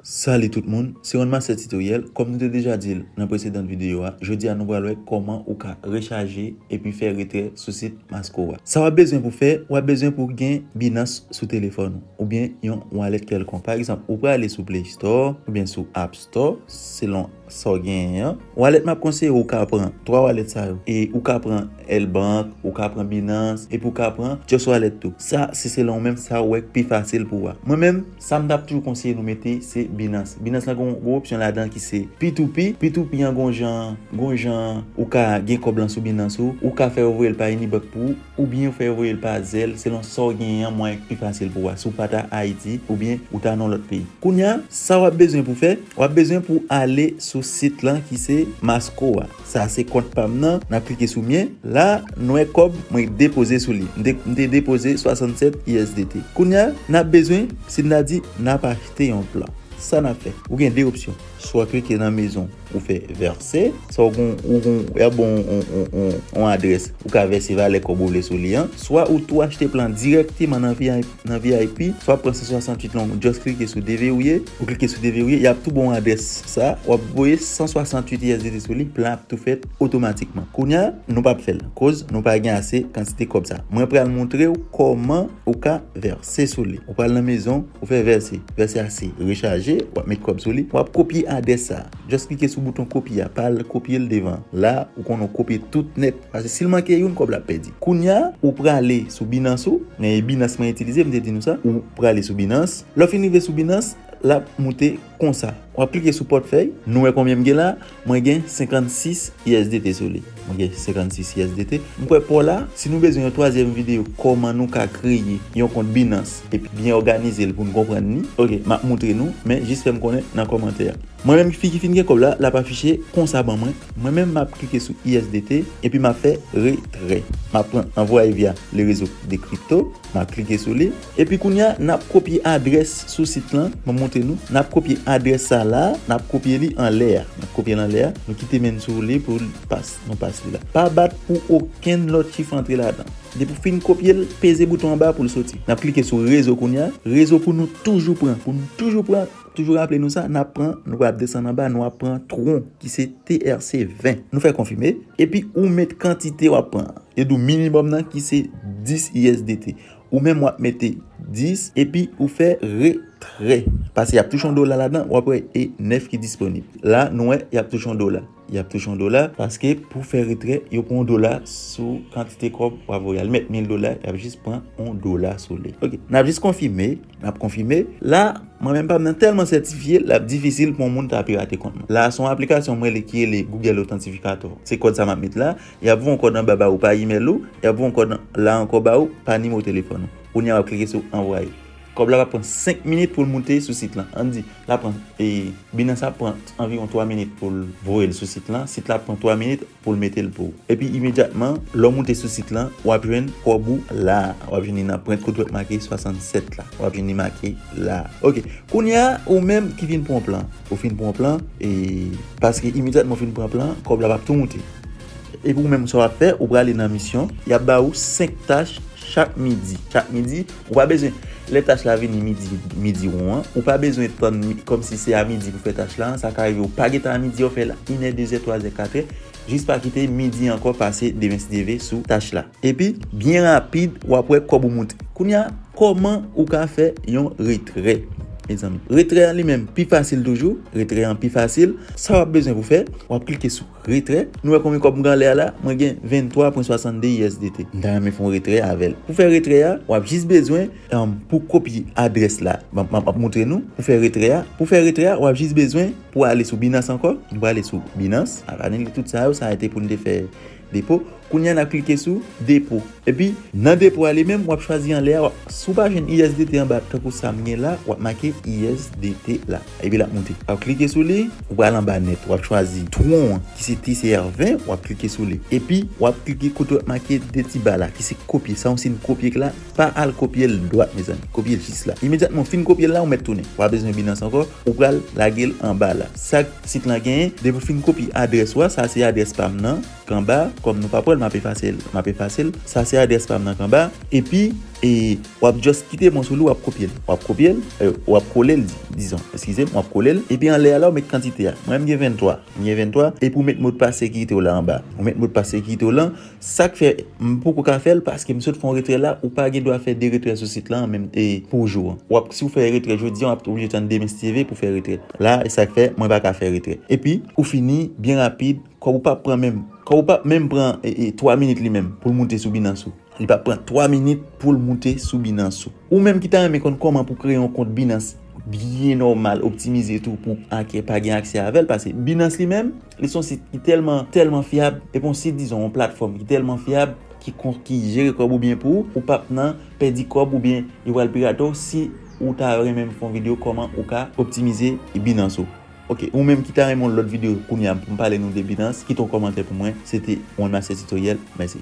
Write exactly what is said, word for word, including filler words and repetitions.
Salut tout moun, se One Master Tutoriel. Kòm nou te deja di l nan presedan videyo a, jodi a nou pral wè kòman ou ka rechaje epi fè retrè sou sit Masco a. Sa w ap bezwen pou fè, w ap bezwen pou gen Binance sou telefòn ou, oubyen yon wallet kèlkonk. Pa egzanp, ou prale sou Play Store oubyen sou App Store, selon sa w genyen an. Wallet m ap konseye w, ou ka pran twa wallet sa yo. E ou ka pran L Bank, ou ka pran Binance, epi ou ka pran Trust Wallet tou. Sa, se selon ou menm, sa ou wè k pi fasil pou ou a. Mwen menm, sa m t ap toujou konseye nou mete, se Binance. Binance lan gen yon gwo opsyon ladan ki se P two P. P two P an gon jan, gon jan ou ka gen kòb lan sou Binance ou, ou ka fè yo voye l pa Unibank pou ou, oubyen yo fè yo voye l pa Zelle, selon sa w genyen an, mwayen k pi fasil pou ou a. Si w pa ta Ayiti, oubyen ou ta nan lòt peyi. Kounye a, sa w ap bezwen pou fè, w ap bezwen pou ale sou sit lan ki se Masco a. Sa se kont pa m nan, n ap klike sou myen. La, nou wè kòb mwen depoze sou li. M te, m te depoze swasannsèt U S D T. Kounye a, n ap bezwen, si n ta di, n ap achte yon plan. Sa n ap fè? Ou gen de opsyon. Swa klike nan mezon, ou fè vèse, swa ou gon, ou gon, y ap bon on, on, on, on adrès, ou ka vèse valè kòb ou vle sou li an, swa ou tou achte plan dirèkteman nan V I P, nan V I P, swa pran san swasantuit lan, ou just klike sou deverouye, ou klike sou deverouye, y ap tou bon adrès sa, w ap voye san swasantuit U S D T sou li, plan ap tou fèt otomatikman. Kounye a, nou p ap fè l, koz nou pa gen ase kantite kòb sa. Mwen pral montre w kòman ou ka vèse sou li. Ou pral nan mezon, ou fè vèse. Vèse a se rechaje, w ap met kòb sou li, w ap kopye adrès sa. Just klike sou bouton kopye a, pa al kopye l devan. La, ou konnen w kopye tout nèt, paske si l manke youn, kòb la ap pèdi. Kounye a, ou prale sou Binance ou, men e Binance mwen itilize, m te di nou sa, ou prale sou Binance. Lè w fin rive sou Binance, l ap moute konsa. W ap klike sou pòtfèy, nou wè konbyen m gen la, mwen gen senkannsis U S D T sou li. Mwen gen senkannsis U S D T. M kwè pa w la, si nou bezwen yon twazyèm videyo, kòman nou ka kreye yon kont Binance epi byen òganize l pou n konprann li. Ok, m ap montre nou, men jis fè m konnen nan kòmantè a. Mwen menm fi ki fin gen kòb la, l ap afiche konsa ban mwen. Mwen menm m ap klike sou U S D T epi m ap fè retrè. M ap pran anvwaye via le rezo de kripto. M ap klike sou li. Epi kounye a, n ap kopye adrès sou sit lan. M ap montre nou. N ap kopye adrès sa la. N ap kopye li anlè a. N ap kopye l anlè a. Nou kite men n sou li pou l pas, nou pas li la. Pa bat pou okenn lòt chif antre ladan. Depi w fin kopye l, peze bouton anba pou l soti. N ap klike sou rezo kounye a. Rezo pou nou toujou pran. Pou nou toujou pran. Toujou raple nou sa, n ap pran, nou pral desann anba, nou ap pran Tron, ki se T R C ven. Nou fè konfime. Epi ou met kantite w ap pran an. Yo di w minimòm nan ki se dis U S D T. Ou menm w ap mete dis, epi ou fè retrè. Paske y ap touche yon dola ladan, w ap wè e nèf ki disponib. La, nou wè, y ap touche yon dola. Y ap touche yon dola, paske pou fè retrè, yo pran yon dola sou kantite kòb w ap voye a. Li mèt mil dola, y ap jis pran yon dola sou li. Ok, n ap jis konfime, n ap konfime. La, mwen menm pa m nan tèlman sètifye, l ap difisil pou yon moun ta pirate kont mwen. La, se yon aplikasyon mwen li ki rele Google Authentificator. Se kòd sa m ap met la. Y ap voye yon kòd anba ba ou pa imèl ou, y ap voye yon kòd an-, la ankò ba ou pa nimewo telefòn ou. Kounye a w ap klike sou anvwaye. Kòb la va pran senk minit pou l moute sou sit lan. Ann di, l ap pran, e, Binance ap pran anviwon twa minit pou l voye l sou sit lan. Sit la ap pran twa minit pou l mete l pou ou. Epi imedyatman, lè w moute sou sit lan, w ap jwenn kòb ou la. W ap jwenn li nan pwent kote w ap make swasannsèt la. W ap jwenn li make la. Ok. Kounye a, ou menm ki fin pran plan. Ou fin pran plan, e, paske imedyatman w fin pran plan, kòb la p ap tou moute. Epi ou menm sa w ap fè, ou prale nan misyon, y ap ba ou senk tach chak midi. Chak midi, ou pa bezwen, lè tach la vini midi, midi won an, ou pa bezwen tann mi-, kòmsi se a midi pou fè tach la, sa ka rive ou pa gentan a midi, ou fè l inè, dezè, twazè, katrè, jis pa kite midi ankò pase demen si Dye vle sou tach la. Epi, byen rapid, w ap wè kòb ou moute. Kounye a, kòman ou ka fè yon retrè, mezanmi? Retrè a li menm pi fasil toujou, retrè an pi fasil. Sa w ap bezwen pou fè, w ap klike sou retrè. Nou wè konbyen kòb m gen anlè a la? Mwen gen venntwa pwen swasanndde U S D T. M ta renmen fè yon retrè avè l. Pou fè retrè a, w ap jis bezwen, em, pou kopye adrès la. M ap, m ap, m ap montre nou. Pou fè retrè a, pou fè retrè a, w ap jis bezwen pou ale sou Binance ankò. Nou prale sou Binance. Ap anile tout sa yo, sa rete pou n te fè depo. Kounye a, n ap klike sou depo. Epi, nan depo a li menm, w ap chwazi anlè a, w ap, si w pa jwenn U S D T anba, tankou sa m gen la, w ap make U S D T la. Epi l ap moute. W ap klike sou li, ou pral anba nèt, w ap chwazi Tron an, ki se T C R ven, w ap klike sou li. Epi, w ap klike kote w ap make de ti ba la, ki se kopye. Sa yon siy kopye k la, pa al kopye l dwat, mezanmi. Kopye l jis la. Imedyatman w fin kopye l la, ou mèt tounen. W pa bezwen Binance ankò, ou pral lage l anba la. Sa sit lan genyen, depi w fin kopye adrès ou a, sa se adrès pa m nan. K anba, kòm nou pa pran M ap efase l, m ap efase l. Sa se adrès pa m nan k anba. Epi, e, w ap just kite m sou li, w ap kopye l. W ap kopye l, e, w ap kole l, di- dizon, eskize m, w ap kole l. Epi anlè a la, w met kantite a. Mwen, m gen venntwa. M gen venntwa. Epi w met modpas sekirite w la anba. Ou met modpas sekirite w lan. Sa k fè m poko ka fè l, paske m sot fè yon retrè la, ou pa gen dwa fè de retrè sou sit la, menm, e, pou jou an. W ap, si w fè retrè jodi an, w ap oblije tann demen si Dye vle pou fè retrè. La, e sa k fè, mwen pa ka fè retrè. Epi, ou fini, byen rapid, kòb ou p ap pran menm, kòb ou p ap menm pran, e, e, twa minit li menm pou l moute sou Binance ou. Li p ap pran twa minit pou l moute sou Binance ou. Ou menm ki ta renmen konn kòman pou kreye yon kont Binance byen nòmal, optimize tou pou akè pa gen aksè avè l, paske Binance li menm, li se yon sit ki tèlman, tèlman fyab, epi yon sit, dizon, yon platfòm ki tèlman fyab, ki kon, ki jere kòb ou byen pou ou, ou p ap nan pèdi kòb oubyen yo pral pirate w si ou ta renmen m fè yon videyo kòman ou ka optimize Binance ou. Ok, ou menm ki ta renmen yon lòt videyo kounye a pou m pale nou de Binance, kite yon kòmantè pou mwen. Se te One Master Tutorial. Mèsi.